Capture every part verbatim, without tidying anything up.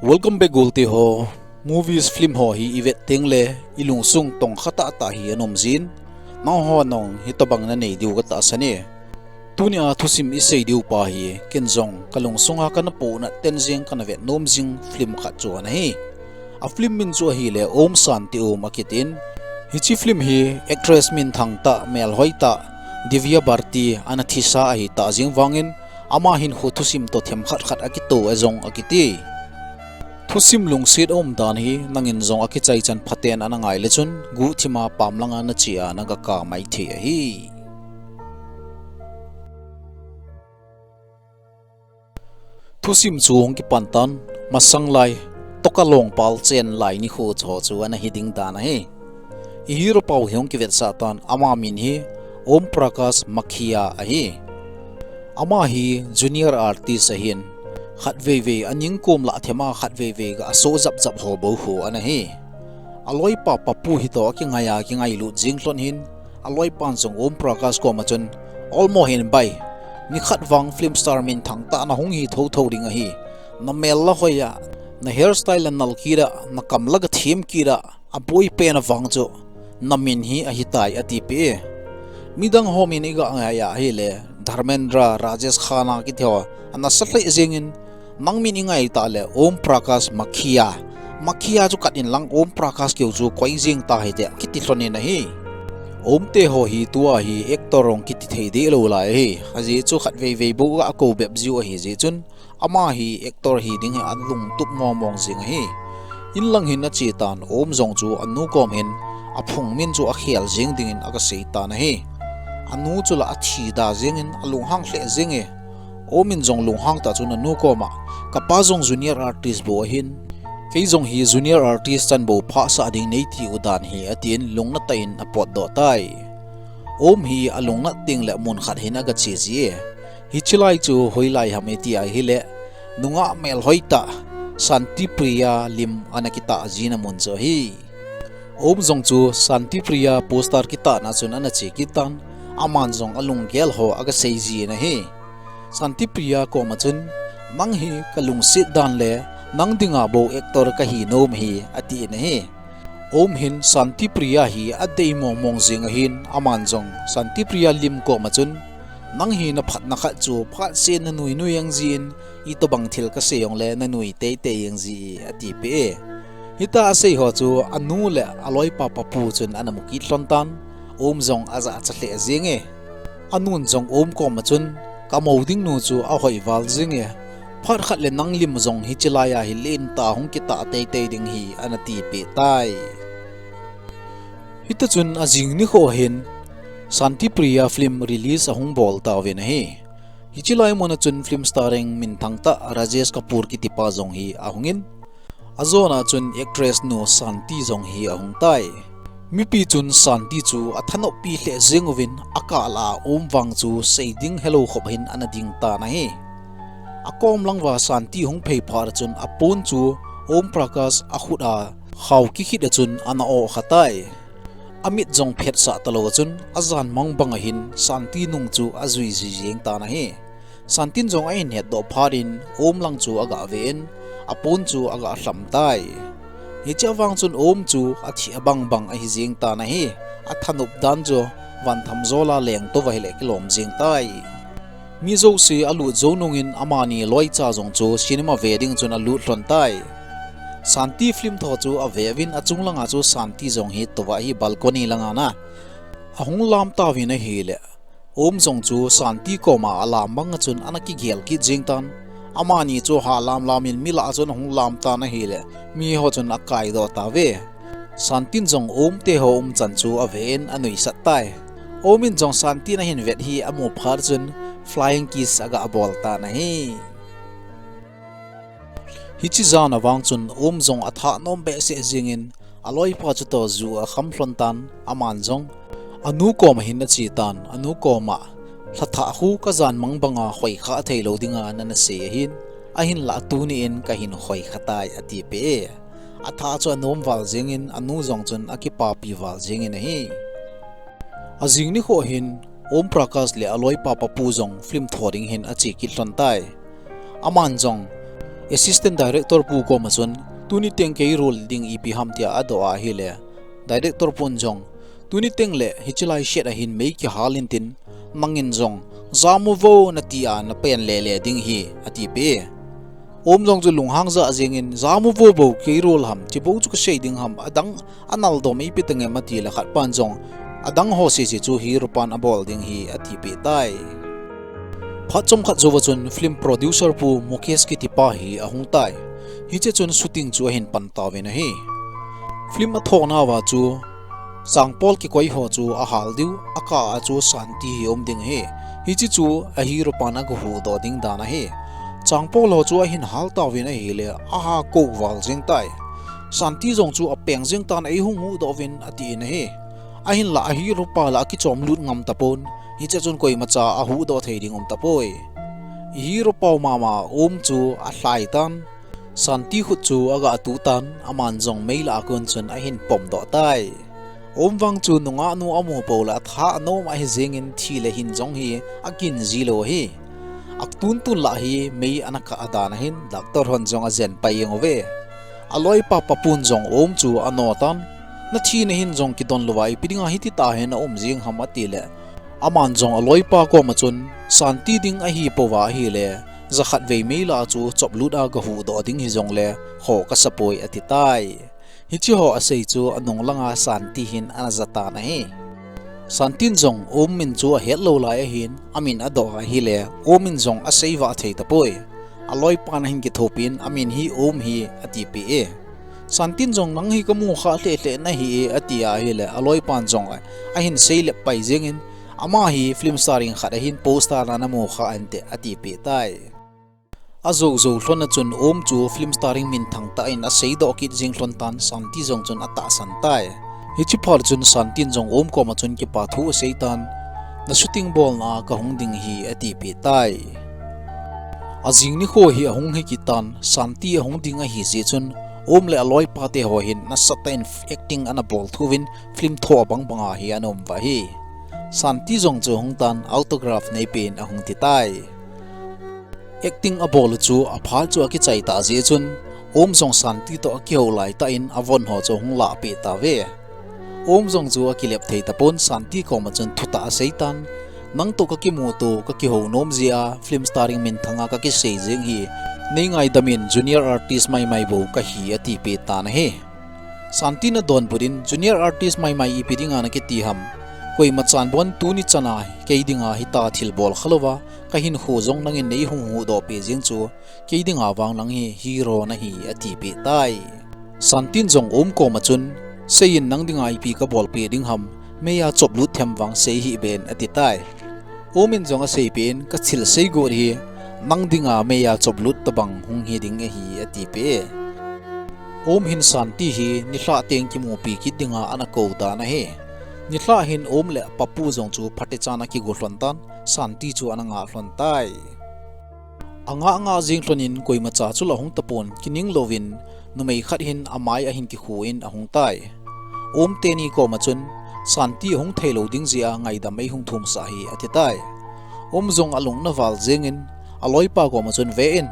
Welcome back, golte ho. Movies, film ho hi i vet teng le i lungsung tong kha tah tah hi ana um jin, nangho nong hitobang na nei diu ka tahsan e. Tunia thusim i sei diu pa hi ken jong ka lungsunga kana pohnat ten jing, kana vet nom jing film khat chu ana hi. A film min chu ahile Om Shanti Om akitin. Hiche film hi actress minthang tah, melhoi tah, Divya Bharti ana thisa ahi tah jing vangin, ama hinkho thusim toh themkhat khat akito e jong akiti. Thusim lungset a um dan hi nangin jong akichai chan phaten ana ngai le chun, guhthima pam langa na che a na ga kap mai thei ahi. Thusim chu hung kipan tan, masang lai, toka longpal chen lai nikho chu, chu ana hi ding dan ahi. I hero pa hi hung kivetsah tan, ama min hi Om Prakash Makhija ahi. Ama hi junior artist ahin, khatvei vei a ningkom lah thema, khatvei vei ga aso jap jap ho bou ho ana hi. A loipa papu hi toh a kingai a kingailut jing lhon hin, a loipan jong Om Prakash koma chun, "Olmo hin bai, nikhat vang film star minthang tah na hung hi thotho ding ahi. Na mel la hoi a, na hairstyle la nal kit a, na kam la ga thim kit a, a boi pen a vang chu na min hi ahi tai," ati peh e. Midang ho min i ga ngai a ahile, Dharmendra, Rajesh Khanna kiti ho, ana sa lheh jingin, "Nang min i ngai tah le Om Prakash Makhija, Makhija chu kat in lang Om Prakash keu chu koi jing ta hite," kiti lhon in ahi. Om te ho hi tua hi actor hung kiti thei deh lou lai ahi. Ajeh chu khatvei vei bou ga ko bep jiu ahi jeh chun, ama hi actor hi ding hi a lungtup mong mong jing ahi. In lang hin a che tan, Om jong chu a nu kom hin a phung min chu a khel jing dingin a ga sei tan ahi. A nu chu la a thi da jingin a lunghang lheh jing e. Om in jong lunghang tah chun a nu koma, "Ka pa jong junior artist bou ahin, kei jong hi junior artist chan bou phasah ding nei ti u dan hi," atin lungnat tah in a potdoh tai. Om hi a lungnat teng le mun khat hin a ga che ji e. Hiche lai chu hoilai ham i ti ahile, nungah melhoi tah, Shanti Priya lim ana kitah jina mun chu ahi. Om jong chu Shanti Priya poster kitahna chun ana che kit tan, aman jong a lunggel ho a ga sei jin ahi. Shanti Priya koma chun, "Nang hi ka lungset dan le nang dinga bou actor ka hi nom hi," atin ahi. Om hin Shanti Priya hi a dei mong mong jing ahin, aman jong Shanti Priya lim koma chun, "Nang hi na phatna khat chu phat sen na nui nui ang jin, itobang thil ka sei jong le na nui tei tei ang ji," ati peh e. Hitia a sei ho chu a nu le a loipa papu chun ana mu kit lhon tan, Om jong a jachat lheh jing e. A nun jong Om koma chun, "Ka mo ding nu chu a hoi val jing e. Phat khat le nang lim jong hiche lai a hi len tah hung kitah tei tei ding hi," ana ti peh tai. Hiti chun a jing nikho hin Shanti Priya film release a hung bol tauvin ahi. Hiche lai mun a chun film starring minthang tah Rajesh Kapoor kiti pa jong hi a hung in, a jona chun actress nu Shanti jong hi a hung tai. Mipi chun Shanti chu a thanop pi lheh jing uvin, a kah lah a Om vang chu sei ding helou khop hin ana ding tan ahi. A kom lang uva Shanti hung phei phat chun a pon chu Om Prakash a khut a khao kikhit a chun ana o kha tai. A mit jong phetsah talou a chun a jan mang bang a hin Shanti nung chu a jui jui jeng tan ahi. Shantin jong a hin hetdoh phat in Om lang chu a ga ve in, a pon chu a ga lham tai. Hiche vang chun Om chu a thi a bang bang ahi jeng tan ahi. A thanop dan chu van tham jol a leng tou va hile kilom jeng tai. Mi jouse a lut jou nungin amani loicha jong chu cinema ve ding chun a lut lhon tai. Shanti film tho chu a ve uvin a chung langa chu Shanti jong hi tou va hi balcony langa na a hung lam tauvin ahile, Om jong chu Shanti koma a lam bang a chun ana kigel kit jeng tan. Amani chu ha lam lam in mi lah a chun a hung lam tan ahile, mi ho chun a kaidoh tauve. Shantin jong Om te ho umchan chu a ve in a nuisat tai. Om in jong Shanti na hin vet hi a mu phat chun flying kiss a ga bol tan ahi. Hiche jan a vang chun Om jong a thanom behseh jingin a loipa chu toh ju a kham lhon tan, aman jong a nu koma hin a che tan, a nu koma, "Lhathah khu ka jan mang banga hoi kha thei lou dinga na na sei ahin, ahinlah tuni in ka hin hoi kha tai," ati peh e. A tha chu a nom val jingin, a nu jong chun a kipapi val jingin ahi. A jing nikho hin, Om Prakash le a loipa papu jong film tho ding hin a che kit lhon tai. Aman jong, Assistant Director pu koma chun, tuni teng kei role ding ipi ham tia adoh ahile, Director pun jong, tuni teng le hiche lai set a hin mei kihal intin, nangin jong, jamu vo nati a napen lele ding hi, atipeh e. Om jong chu lunghang jah jengin, jamu vo bou kei role ham, hiche bou chu kasei ding ham, adang analdom ipi tengem atile khat pan jong, adang ho sese chu hero pan abol ding hi atipeh tai. Phat chomkhat jouva chun film producer pu Mukesh kitipa hi ahung tai. Hiche chun shooting chu ahin pan tauvin ahi. Film athonauva chu, changpol kikoi ho chu ahal diu, akah a chu Shanti hi um ding ahi. Hiche chu a hero pan agahuhdoh ding dan ahi. Changpol ho chu ahin hal tauvin ahile, aha kou val jeng tai. Shanti jong chu apeng jeng tan eihung huhdoh uvin atin ahi. Ahinla a hero pa la akichom lut ngam tapon, hiche chun koimacha ahuhdoh thei ding um tapoi. Hero pau mama Om chu alhai tan, Shanti khut chu agatuh tan, aman jong mei lah a kon chun ahin pomdoh tai. Om vang chu nungah nu amu poule atha anom ahi jengin thi le hin jong hi akin jilou ahi. Atuntun lah hi mei ana kah dan ahin, doctor hon jong ajen pai jeng uve. Aloipa papun jong Om chu ano tan, nathi nahin jong kidon louva ipi dinga hiti tah hin aum jeng ham atile, aman jong aloipa koma chun, Shanti ding ahipouva ahile, jakhat vei mei lah a chu choplut a gahuhdoh ding hijongle, kho kasapoi ati tai. Hiche ho asei chu anung langa Shanti hin ana jatan ahi. Shantin jong Om min chu ahetlou lai ahin, amin adoh ahile, Om in jong asei vah thei tapoi. Aloipan ahin kithopin, amin hi Om hi atipeh e. Shantin jong nang hi kamu kha lhehlheh nahi e ati ahile, aloipan jong ahin seilep pai jengin, ama hi film starring khat ahin poster a namu kha inte atipeh tai. Ajou jou lhon a chun Om chu film starring minthang tah in aseidoh kit jeng lhon tan Shanti jong chun atahsan tai. Hiche phat chun Shantin jong Om koma chun kipa thu asei tan, na shooting bolna a kahung ding hi atipeh tai. Ajing nikho hi ahung hi kit tan, Shanti ahung ding ahi jeh chun, Om le aloipa te ho hin nasatah in acting ana bol thuvin film tho abang banga hi ana um uva ahi. Shanti jong chu ahung tan autograph neipen ahung ti tai. Acting abol u chu aphat chu akichai tah jeh chun, Om jong Shanti toh akihou laitah in avon ho chu ahung lahpeh tauve. Om jong chu akilep thei tapon Shanti koma chun thutah asei tan, nang toh kakimuto kakihou nom jeh a film starring minthang a kakisei jeng hi, neingaidam in junior artist maimai bou kahi atipeh tan ahi. Shantin adonbut in junior artist maimai ipi dinga nakiti ham. Koima chanbon tuni chana kei dinga hita thilbol khalouva, kahinkho jong nangin neihung huhdoh peh jeng chu, kei dinga vang nang hi hero nahi atipeh tai. Shantin jong Om koma chun, seiyin nang dinga ipi kabolpeh ding ham, meiya choplut them vang sei hih ben ati tai. Om in jong aseipeh in, kathilsei got hi, nang dinga meiya choplut tobang hung hi ding ahi atipeh e. Om hin Shanti hi nilhah teng kimupi kit dinga ana kou tan ahi. Nilhah hin Om le papu jong chu phatechan akigo lhon tan, Shanti chu ana ngah lhon tai. Angah ngah jeng lhonin koimacha chu la hung tapon kining louvin numei khat hin amai ahin kikhu in ahung tai. Om teni koma chun, Shanti ahung theilou ding jeh a ngaidam eihung thumsah hi ati tai. Om jong alung ana val jengin, aloipa koma chun ve in,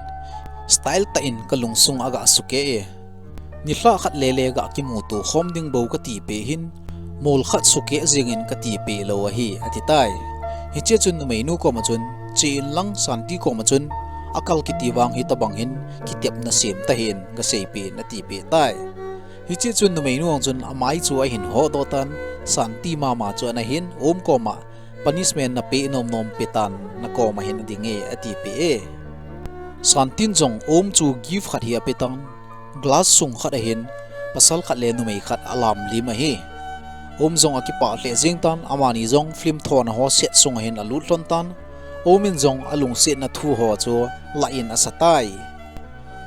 style tah in kalungsung aga sukeh e. Nilhah khat lele ga kimuto khom ding bou katipeh hin, mol khat sukeh jengin katipeh lou ahi ati tai. Hichea chun numeinu koma chun, che inlang Shanti koma chun, akal kiti vang hitobang hin kitepna sem tahih in gaseipeh in atipeh tai. Hichea chun numeinu jong chun amai chu ahin hodoh tan, Shanti mama chu ana hin Om koma punishment napeh nomnom petan, nakoma hin ading e atipeh e. Shantin jong Om chu gift khat hi apetan, glass sung khat ahin, pasal khat le numei khat alamlim ahi. Om jong akipah lheh jeng tan, amani jong film thona ho set sunga hin alut lhon tan, Om in jong alungsetna thu ho chu lah in asa tai.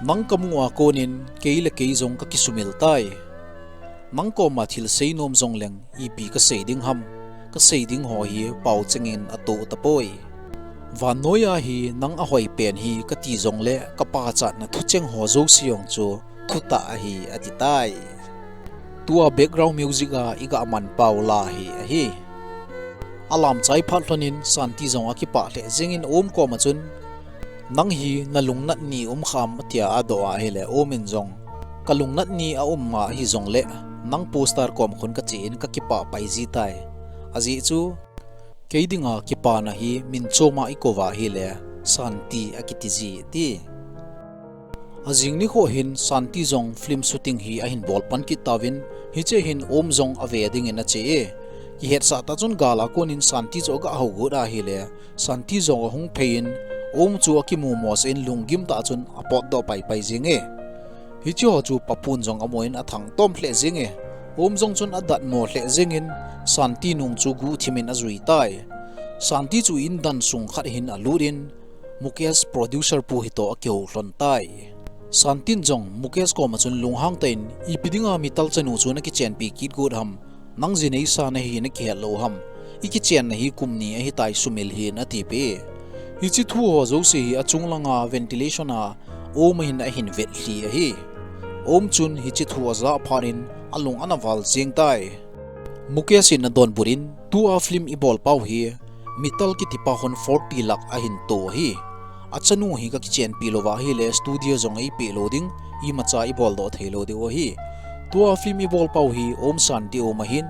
Nang kamu a konin kei le kei jong kakisumil tai. Nang koma thilsei nom jongleng ipi kasei ding ham, kasei ding ho hi paochengin atoh tapoi. Vannoiya hi nang ahoipen hi kati jongle kapachatna thucheng ho jouse jong chu thutah ahi ati tai. Tua background music a iga manpau la hi ahi. Alamchai phat lhonin Shanti jong akipah lheh jengin Om koma chun, Nang hi nalungnat ni um kham, atia adoh ahile, Om in jong, kalungnat ni aum nga hijongle, nang poster kom khun kache in kakipah pai ji tai. Ajeh chu, kei dinga kipana hi min choma ikou va ahile, Santi akiti ji, ati. Ajing nikho hin Santi jong film shooting hi ahin bol pan kit tauvin, hiche hin Om jong ave dingin ache e. Kihetsah tah chun gal a konin Santi chu aga hougut ahile, Santi jong ahung phei in, Om chu akimu mosah in lunggim tah chun apotdoh paipai jing e. Hiche ho chu Papun jong amun athangtom lheh jing e. Om jong chun adatmo lheh jingin, Santi nung chu guhthim in ajui tai. Santi chu indan sung khat hin alut in, Mukesh producer pu hitoh akihou lhon tai. Santin jong Mukesh koma chun lunghang tah in, ipi dinga mital chanu chu nakichenpi kit got ham, nang ji neisa nahi nakihet lou ham, ikichenna hi kum ni ahitai sumil hih in atipeh e. Hiche thu ho jouse hi achung langa ventilation a Om hin ahin vetlhi ahi. Om chun hiche thu ajah phat in alung ana val jeng tai. Mukesh in adonbut in, tua film ibol pau hi, mital kiti pa hon forty lakh ahin to ahi. Achanu hi kakichenpi louva ahile studio jong eipeh lou ding, imacha iboldoh thei lou diu ahi. Tua film ibol pau hi Om Santi Om ahin,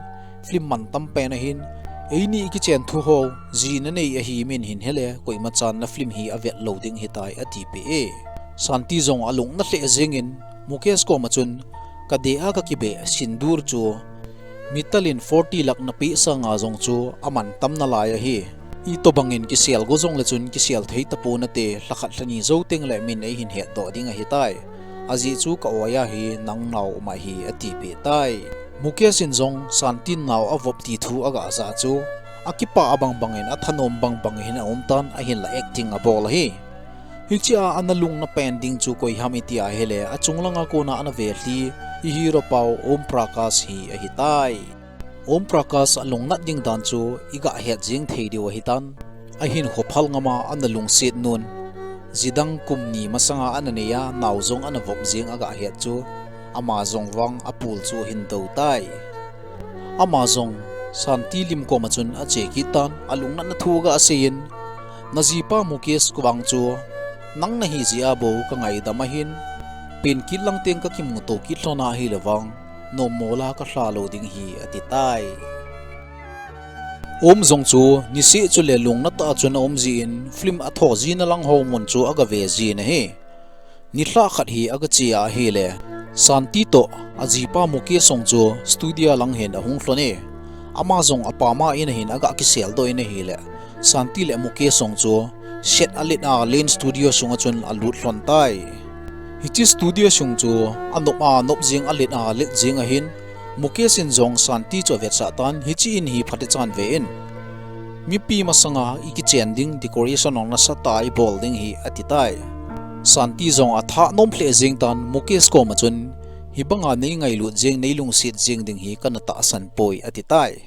film mantam pen ahin, eini ikichen thu ho, ji nanei ahi min hin hele, koimachan na film hi avet lou ding ahitai atipeh e. Santi jong alung ana lheh jengin, Mukesh koma chun, kadeh a kakibeh sindoor chu, mital in forty lakh napeh sanga jong chu amantam nalai ahi. Itobangin kisel go jongle chun kisel thei taponate, lhakhat lhani jou tengle min eihin hetdoh ding ahitai. Ajeh chu ka-oi a hi nang nao um ahi atipeh tai. Mukesh in jong Santin nao avop ti thu agah jah chu, akipah a bangbangin athanom bangbang hin aumtan ahinla acting abol ahi. Hichea ana lungna pen ding chu koi ham iti ahile, achung langa kona ana velhi, i hero pau Om Prakash hi ahitai. Om Prakash alungnat ding dan chu igah het jeng thei diu ahitan. Ahinkho phal ngama ana lungset nun, jidang kum ni masanga ana neiya nao jong ana vop jeng agah het chu, ama jong vang apul chu ahin dou tai. Ama jong Santi lim koma chun ache kit tan, alungnatna thu agah seiyin, najipa Mukesh vang chu nang nahi jeh a bou kangaidam ahin, pen kit lang teng kakimuto kit lhon ahile vang, nommo la kalha lou ding ahi ati tai. Om jong chu niseh chule lungna tah chun aum jin, film atho jina lang ho mun chu agave jin ahi. Nilhah khat hi agache ahile, Santi toh ajipa Mukesh jong chu studio lang hin ahung lhon e. Ama jong apama in ahin agah kiseldoh in ahile, Santi le Mukesh jong chu set alet a len studio sunga chun alut lhon tai. Hiche studio sung chu anop a nop jeng, alet a let jeng ahin, Mukesh in jong Santi chu avetsah tan, hiche in hi phatechan ve in, mipi masanga ikichen ding decoration jong nasatah a ibol ding ahi ati tai. Santi jong athanom lheh jeng tan, Mukesh koma chun, hibanga neingailut jeng, neilungset jeng ding hi kana tahsan poi ati tai.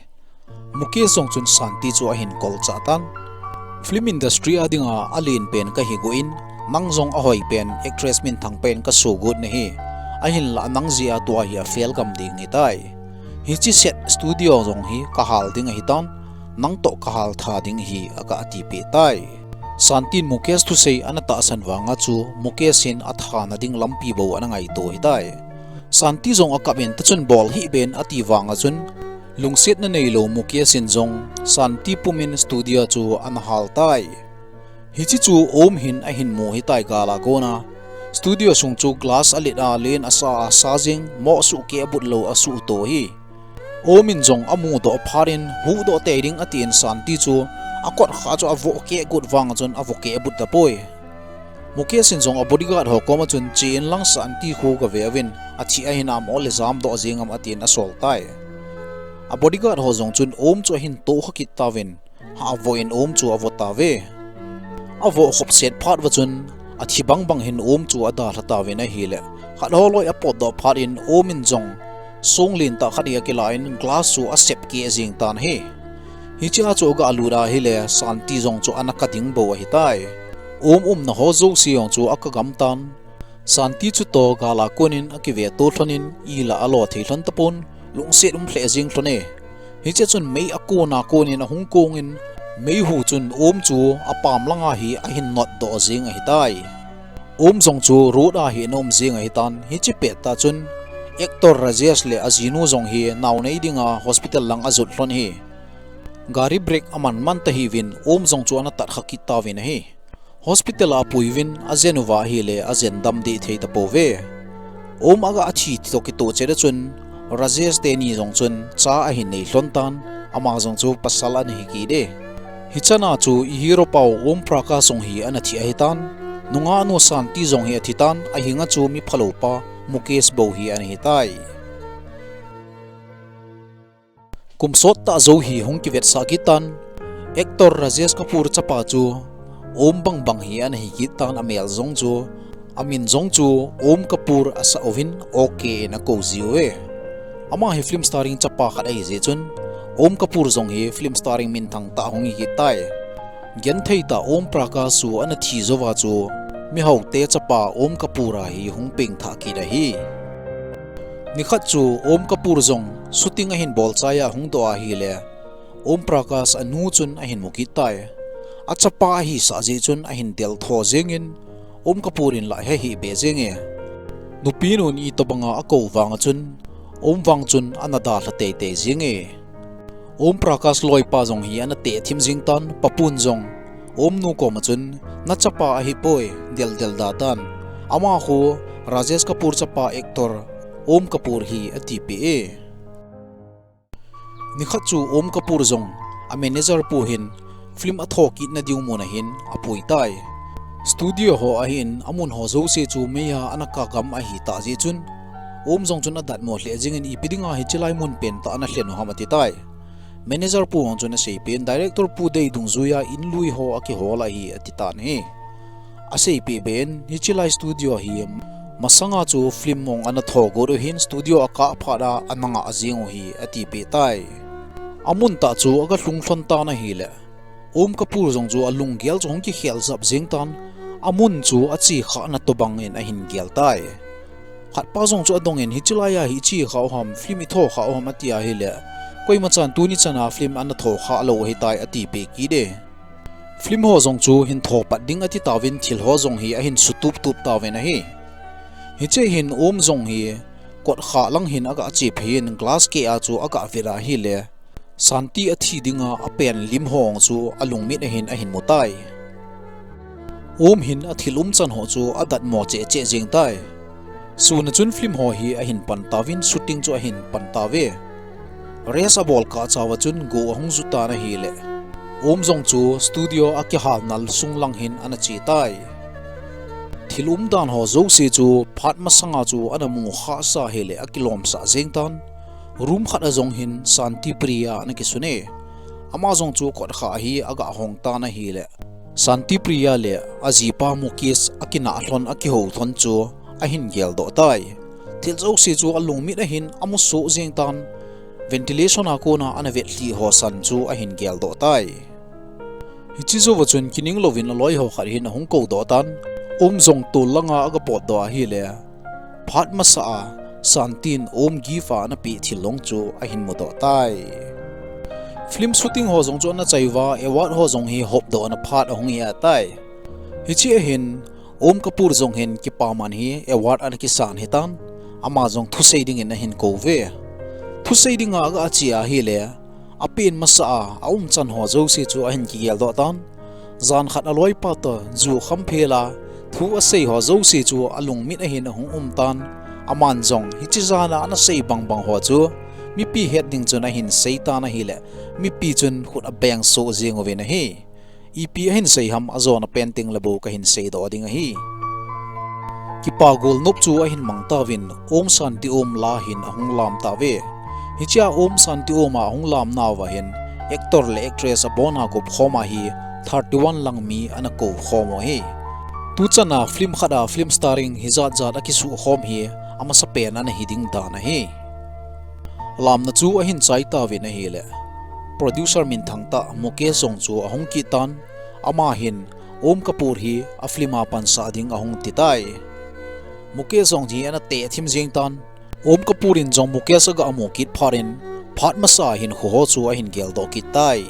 Mukesh jong chun Santi chu ahin kolchah tan. Film industry a dinga alen pen kahi got in, nang jong ahoi pen actress minthang pen kasoh got nahi. Ahinla nang jeh a tua hi afail gam ding ahitai. Hiche set studio jong hi kahal ding ahitan, nang toh kahal tha ding ahi, aga tipeh tai. Santin Mukesh thusei ana tahsan vanga chu Mukesh in athana ding lampi bou ana ngaito ahitai. Santi jong akap in, tachun bol hih ben ati vanga chun, lungsetna neilou Mukesh in jong Santi pumin studio chu ana hal tai. Hiche chu Om hin ahin mu ahitai gal a kona. Studio sung chu glass alet a len asa asa jeng, moh suhkeh abut lou asuhto ahi. Om in jong amudoh phat in, huhdoh tei ding atin Santi chu akot kha chu avohkeh got vanga chun avohkeh abut tapoi. Mukesh in jong abodyguard ho koma chun, che inlang Santi khu kave uvin, athi ahinam ole jamdoh jeng am atin asol tai. Abodyguard ho jong chun Om chu ahin tohkha kit tauvin, havoh in Om chu avoh tauve. Avoh khop set phat uva chun, athi bangbang hin Om chu adalha tauvin ahile, khat ho loi apotdoh phat in Om in jong song lentah khat hi akilah in glass chu asepkeh jeng tan ahi. Hichea chu aga lut ahile, Santi jong chu ana kah ding bou ahitai. Om umna ho jouse jong chu akah gam tan. Santi chutoh gal a konin akiveto lhon in, ila alo thei lhon tapon, lungset um lheh jeng lhon e. Hichea chun mei akona konin ahung kong in, Meihu chun Om chu apam langa hi ahin notdoh jing ahitai. Om jong chu road a hi ana um jing ahitan, hiche pettah chun actor Rajesh le ajinu jong hi naonei dinga hospital lang ajot lhon hi. Gari brake aman man tahiuvin Om jong chu ana tatkha kit tauvin ahi. Hospital a apuiyuvin ajen uva ahile ajen dam deh thei tapouve. Om aga athi toh kitoh chet a chun Rajesh teni jong chun cha ahin nei lhon tan, ama jong chu pasal ana hi kit e. Hichana chu i hero pau Om Prakash jong hi ana thi ahitan, nungahnu Shanti jong hi athitan, ahinga chu miphalou pa Mukesh bou hi ana hitai. Kum sottah jou hi hung kivetsah kit tan, actor Rajesh Kapoor chapa chu Om bangbang hi ana hi kit tan, amel jong chu, amin jong chu Om Kapoor asah uvin OK in akou jiuve. Ama hi film starring chapa khat ahijeh chun Om Kapoor jong hi film starring minthang tah hung hi kit tai. Genthei tah Om Prakash chu ana thi jouva chu mihaote chapa Om Kapoor a hi hung pengthah kit ahi. Nikhat chu Om Kapoor jong shooting ahin bol chai a hung doh ahile Om Prakash anu chun ahin mu kit tai. Achapa ahisah jeh chun ahin del tho jengin Om Kapoor in lah ahehbeh jenge. Nupinun itobanga akou vanga chun Om vang chun ana dalha teitei jenge. Om Prakash loipa jong hi ana tehthim jing tan, papun jong Om nu koma chun, nachapa ahipoi, deldel da tan. Ama khu Rajesh Kapoor chapa actor Om Kapoor hi atipeh e. Nikhat chu Om Kapoor jong amanager pu hin film atho kitna diu mun ahin apui tai. Studio ho ahin amun ho jouse chu meiya ana kagam ahitah jeh chun Om jong chun adatmo lheh jengin, ipi dinga hiche lai mun pentah ana lhen u ham atitai. Manager pu hon chun aseipeh in, director pu dei dungjuiya in lui ho akihol ahi atitan ahi. Aseipeh beh in, hiche lai studio hi masanga chu film mong ana tho got u hin, studio akah phat a ana ngah jeng u hi atipeh tai. Amun tah chu aga lhung lhon tan ahile Om Kapoor jong chu alunggel chu hung kikhel jap jeng tan, amun chu achekhahna tobang in ahin gel tai. Khatpa jong chu adongin, hiche laiya hi ichekhah u ham, film itho khah u ham ati ahile, koimachan tuni chana film ana tho khah lou ahitai atipeh kit e. Film ho jong chu hin tho pat ding atitauvin, thil ho jong hi ahin sutup tup tauvin ahi. Hiche hin Om jong hi kotkhah lang hin aga che phei in, glass keh a chu aga vet ahile Shanti athi dinga apen lim ho chu alungmit ahin ahin mu tai. Om hin athil umchan ho chu adatmo cheh cheh jeng tai. Suna chun film ho hi ahin pan tauvin, shooting chu ahin pan tauve. Rest abol kah chauva chun go ahung ju tan ahile Om jong chu studio akihalna sung lang hin ana che tai. Thil umdan ho jouse chu phat masanga chu ana mu khahsa ahile akilomsah jeng tan. Room khat a jong hin Shanti Priya ana kisun e. Ama jong chu kotkhah hi aga hong tan ahile Shanti Priya le ajipa Mukesh akinah lhon akihou lhon chu ahin geldoh tai. Thil jouse chu alungmit ahin amu soh jeng tan, ventilation a kona ana vetlhi ho san chu ahin geldoh tai. Hiche jouva chun kining louvin aloi ho khat hin ahung koudoh tan, Om jong tol langa aga potdoh ahile phat masa a Shanti in Om gift a ana peh thil jong chu ahin mudoh tai. Film shooting ho jong chu ana chai uva, award ho jong hi hopdohna phat ahung hi ahitai. Hiche a hin Om Kapoor jong hin kipaman hi award ana kisan hitan, ama jong thusei dingin ahin kouve. Thusei dinga aga che ahile apen masa a aumchan ho jouse chu ahin kigeldoh tan. Jan khat aloipa toh ju kham phel a thu asei ho jouse chu alungmit ahin ahung um tan. Aman jong hiche jana ana sei bangbang ho chu mipi het ding chun ahin sei tan ahile mipi chun khut abeng soh jeng uvin ahi. Ipi ahin sei ham ajona pen tengle bou kahin seidoh ding ahi. Kipa golnop chu ahin mang tauvin Om Shanti Om la hin ahung lam tauve. Hichea Om Shanti Om a ahung lam nauva hin actor le actress abona gop khoma hi thirty-one lang mi ana kou khom u ahi. Tuchana film khat a film starring hijat jat akisuh khom hi amasapen ana hi ding dan ahi. Lamna chu ahin chai tauvin ahile producer minthang tah Mukesh jong chu ahung kit tan, ama hin Om Kapoor hi a film a pansah ding ahung ti tai. Mukesh jong hi ana tehthim jeng tan, Om Kapoor in jong Mukesh aga mu kit phat in phat masa hin kho ho chu ahin geldoh kit tai.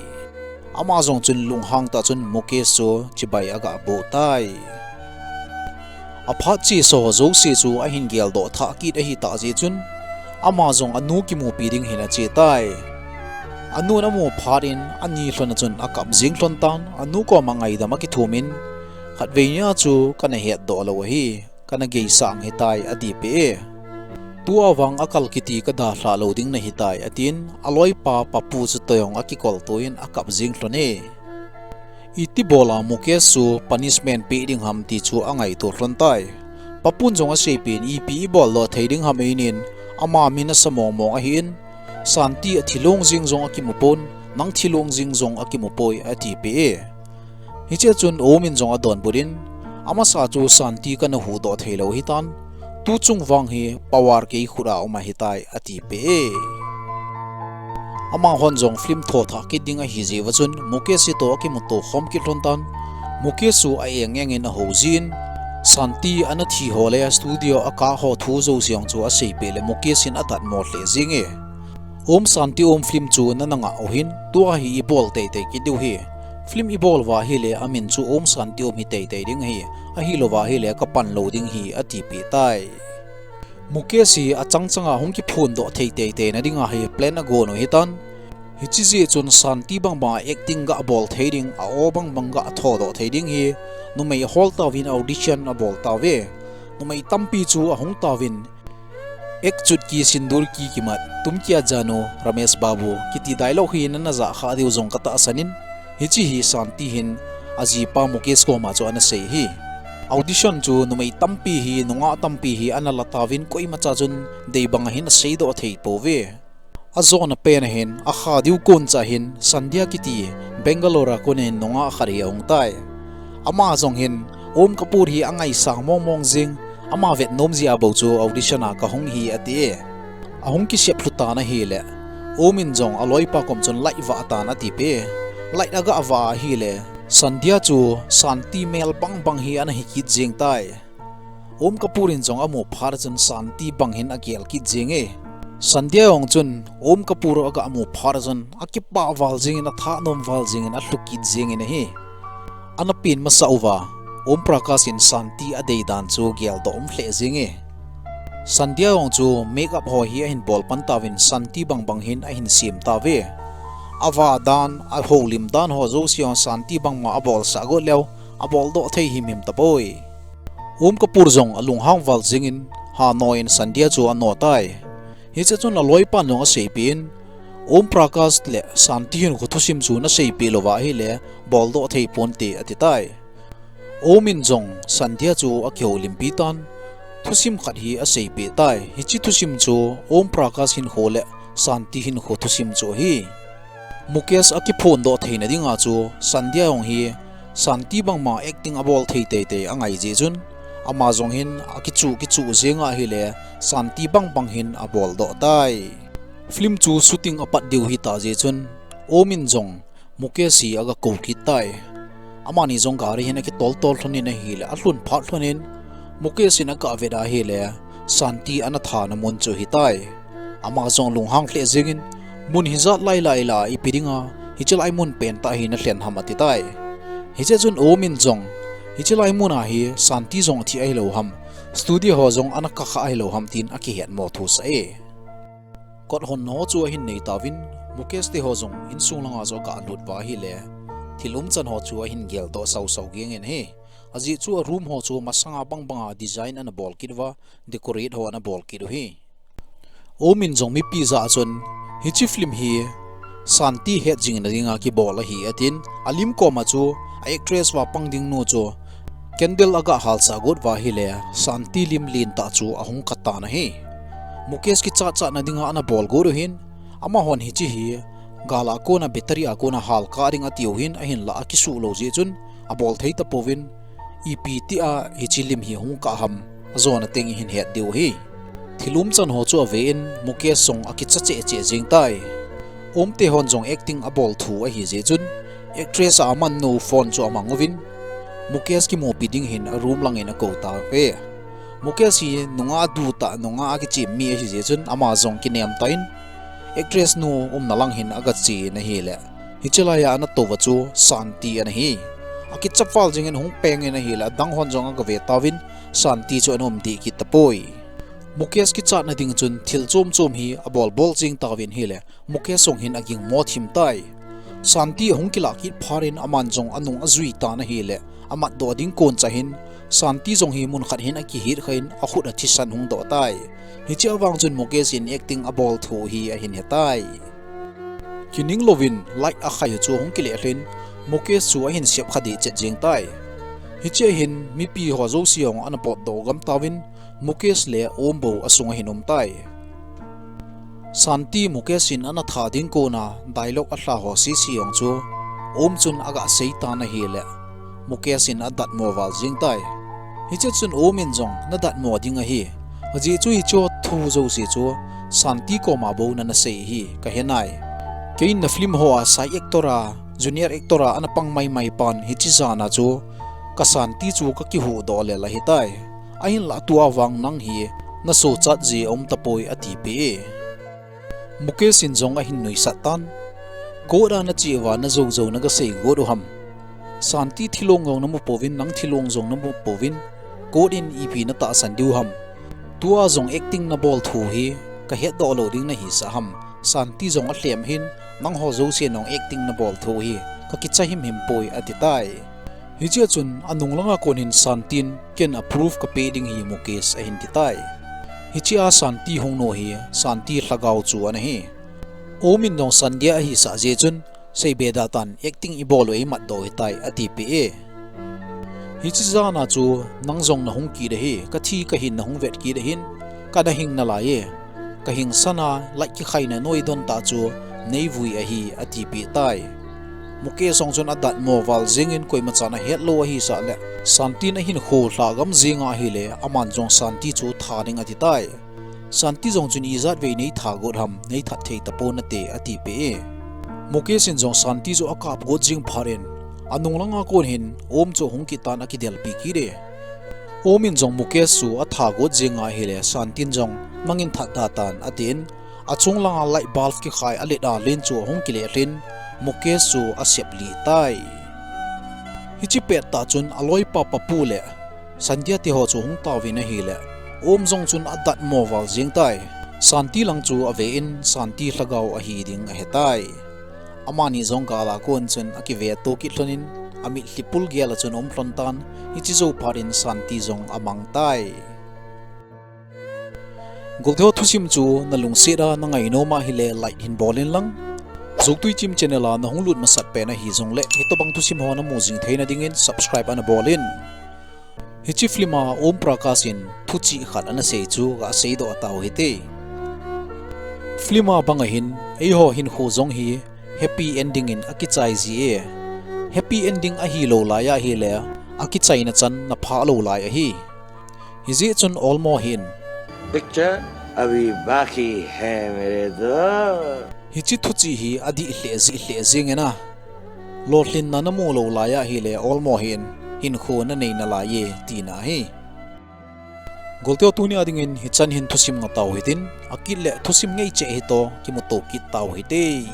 Ama jong chun lunghang tah chun Mukesh chu chibai aga boh tai. Aphat chesa ho jouse chu ahin geldoh thah kit ahitah jeh chun, ama jong anu kimupi ding hin ache tai. Anun amu phat in ani lhon a chun akap jing lhon tan, anu koma ngaidam akithum in, khatvei nia chu kana hetdoh lou ahi, kana geisah ahitai atipeh e. Tua vang akal kiti kadalhah lou ding nahitai atin, aloipa Papu chu toh jong akikolto in akap jing lhon e. Iti bola Mukesh chu punishment peh ding ham ti chu angaito lhon tai. Papun jong aseipeh in ipi ibol lou thei ding ham einin, ama min asa mongmong ahin, Santi athilong jing jong akimupon, nang thilong jing jong akimupoi atipeh e. Hichea chun Om in jong adonbut in, amasa chu Santi kana huhdoh theilou ahitan, tuchung vang hi power kei khut a um ahitai atipeh e. Amahon jong film tho thah kit ding ahi jeh a chun Mukesh toh akimuto khom kit lhon tan, Mukesh chu a-eng eng in ahou jin, Santi ana thi ho le studio akah ho thu jouse jong chu aseipeh le Mukesh in adatmo lheh jing e. Om Santi Om film chu nana ngah uhin, tua hi ibol teitei kit diu ahi. Film ibol uva ahile amin chu Om Santi Om hi teitei ding ahi, ahilou uva ahile kapan lou ding ahi atipeh tai. Mukesh hi achang changa hung kiphondoh thei teitei na dinga hi plan agon u ahitan. Hiche jeh chun Santi bangbanga acting gabol thei ding, a-aw bangbang gathodoh thei ding hi numei ahol tauvin audition abol tauve. Numei tampi chu ahung tauvin, Ek chutki sindoor ki kimat, tum kya jano, Ramesh Babu, kiti dialogue hi nana jah kha diu jong katahsan in, hiche hi Santi hin ajipa Mukesh koma chu ana sei ahi. Audition chu numei tampi hi, nungah tampi hi ana la tauvin, koimacha chun deibang ahin aseidoh thei pouve. Ajona pen ahin, akha diu koncha hin, Sandhya kiti Bangalore a konin nungah khat hi ahung tai. Ama jong hin, Om Kapoor hi angaisang mongmong jing, ama vetnom jeh a bou chu audition a kahung ahi ati e. Ahung kisep lhu tan ahile, Om in jong aloipa kom chun light vah tan atipeh e. Light agavah ahile, Sandhya chu Santi mel bangbang hi ana hikit jeng tai. Om Kapoor in jong amu phat chun Santi bang hin agel kit jeng e. Sandhya jong chun Om Kapoor agamu phat chun akipah val jengin, athanom val jengin, alhu kit jengin ahi. Ana pen masa uva, Om Prakash in Santi adei dan chu geldoh um lheh jeng e. Sandhya jong chu makeup ho hi ahin bol pan tauvin Santi bangbang hin ahin sem tauve. Ava dan, ahoulim dan ho jouse jong Santi bangma abolsah got leu, aboldoh thei himhim tapoi. Om Kapoor jong alunghang val jengin, hanoiyin Sandhya chu ano tai. Hiche chun aloipan jong aseipeh in, Om Prakash le Santi hinkho thusim chu naseipeh louva ahile, boldoh thei ponte ati tai. Om in jong Sandhya chu akihoulimpi tan, thusim khat hi aseipeh tai. Hiche thusim chu Om Prakash hinkho le Santi hinkho thusim chu ahi. Mukesh akiphondoh theina dinga chu Sandhya jong hi Santi bangma acting abol thei teitei angai jeh chun, ama jong hin akichuh kichuh jenga ahile Santi bangbang hin aboldoh tai. Film chu shooting apat diu ahitah jeh chun, Om in jong Mukesh hi agakou kit tai. Amani jong gari hin akitoltol lhonin ahile, alhun phat lhonin, Mukesh in agavet a ahile, Santi ana thana mun chu ahitai. Ama jong lunghang lheh jengin, mun hijat lai lai la ipi dinga hichelai mun pentah hi nalhen ham ati tai. Hiche chun Om in jong, hichelai muna hi Santi jong athi ahilou ham, studio ho jong ana kakha ahilou ham tin akihetmo thusah e. Kot honna ho chu ahin nei tauvin, Mukesh teho jong insung langa chu agalut uva ahile, thil umchan ho chu ahin geldoh sausau gengin ahi. Ajeh chu a room ho chu masanga bangbanga design ana bol kit uva, decorate ho ana bol kit u ahi. Om in jong mipi jah a chun, hiche film hi Santi het jingna dinga kibol ahi atin, alim koma chu a actress uva pang ding nu chu candle agahalsah got uva ahile, Santi lim lentah chu ahung katan ahi. Mukesh kichatchatna dinga ana bol got u ahin, amahon hiche hi gal a kona battery a kona halkah ding atiu ahin, ahinlah akisuh lou jeh chun abol thei tapouvin, ipi tia hiche lim hi hung kah ham, ajona teng ihin het diu ahi. Thil umchan ho chu ave in, Mukesh jong akicha cheh cheh jeng tai. Om tehon jong acting abol thu ahi jeh chun, actress a amannu phone chu amang uvin, Mukesh kimupi ding hin a room langin akou tauve. Mukesh hi nungah dutah, nungah akichem mi ahi jeh chun ama jong kinem tah in, actress nu umna lang hin agachen ahile, Hiche laiya ana touva chu Santi ana hi. Akichap val jingin hung pengin ahile adang hon jong aga ve tauvin Santi chu ana um deh kit tapoi. Mukesh kichatna ding chun thil chom chom hi abol bol jing tauvin ahile Mukesh jong hin aging mo thim tai. Santi ahung kilah kit phat in aman jong anung ajui tan ahile amatdoh ding kon cha hin Santi jong hi mun khat hin akihit kha in akhut a thisan hung doh tai. Hiche avang chun Mukesh in acting abol thu hi ahin he tai. Kining louvin light akhai chu hung kile lhin Mukesh chu ahin sep kha deh chet jeng tai. Hiche hin mipi ho jouse jong ana potdoh gam tauvin Mukesh le Om bou asung ahin um tai. Santi Mukesh in ana tha ding kona dialogue alha ho sese jong chu Om chun aga sei tan ahile Mukesh in adatmo val jeng tai. Hiche chun Om in jong nadatmo ding ahi. Ajeh chu hiche thu jouse chu Santi koma bou nana sei hi kahe nai. Kei in na film ho a side actor a, junior actor a ana pang maimai pan hiche jana chu ka Santi chu kakihuhdoh lel ahitai. Ahinlah tua vang nang hi nasochat ji aum tapoi atipeh e. Mukesh in jong ahin nuisat tan. Court a nache uva najou jou naga sei got u ham. Santi thilong jong namu pouvin, nang thilong jong namu pouvin, court in ipi natahsan diu ham. Tua jong acting nabol thu hi kahetdoh lou ding nahisah ham. Santi jong alhem hin, nangho jousen jong acting nabol thu hi kakicha himhim poi ati tai. Hichea chun anung langa kon hin Santin ken a proof kapeh ding hi Mukesh ahin ti tai. Hichea Santi hung nu hi Santi lhagao chu ana hi. Om in jong Sandhya ahisah jeh chun, seibe da tan acting ibol u eimatdoh hitai atipeh e. Hiche jana chu nang jong nahung kit ahi, kathi kahin nahung vet kit ahin, kana hing nalai e. Kahing sana light kikhaina noi don tah chu neivui ahi atipeh tai. Mukesh jong chun adatmo val jengin koimachan ahetlou ahisah le Santin ahinkho lhagam jeng ahile aman jong Santi chu tha ding ati tai. Santi jong chun ijat vei neitha got ham, neithat thei tapon nate atipeh e. Mukesh in jong Santi chu akap got jeng phat in, anung langa kon hin Om chu hung kit tan akidelpi kit e. Om in jong Mukesh chu atha got jeng ahile Santin jong nangin that da tan atin, achung langa light bulb kikhai alet a len chu ahung kile lhin, Mukesh chu aseplih tai. Hiche pettah chun aloipa papu le Sandhya teho chu hung tauvin ahile, Om jong chun adatmo val jeng tai. Santi lang chu ave in Santi lhagao ahi ding ahe tai. Amani jong gal a kon chun akiveto kit lhonin, amitlhi pul gel a chun aum lhon tan, hiche jou phat in Santi jong amang tai. Golteho thusim chu nalungset a nangainom ahile like hin bol in lang. Jogtui Team channel a nahung lut masat pen ahi jongle, hitobang thusim ho namu jing theina dingin subscribe ana bol in. Hiche film a Om Prakash in thuchih khat ana sei chu gaseidoh tau hite. Film a bang ahin, eiho hinkho jong hi happy ending in akichai ji e. Happy ending ahilou lai ahile, akichaina chan naphah lou lai ahi. Hijeh chun Olmo hin, picture अभी बाकी है मेरे दोस्त। Hiche thuchih hi adih lheh jeh lheh jeng in a. Lolhinna namu lou lai ahile Olmo hin hinkho nanei nalai e tina ahi. Golteho tunia dingin hichan hin thusim nga tau hitin, akit le thusim ngei cheh hitoh kimuto kit tau hite.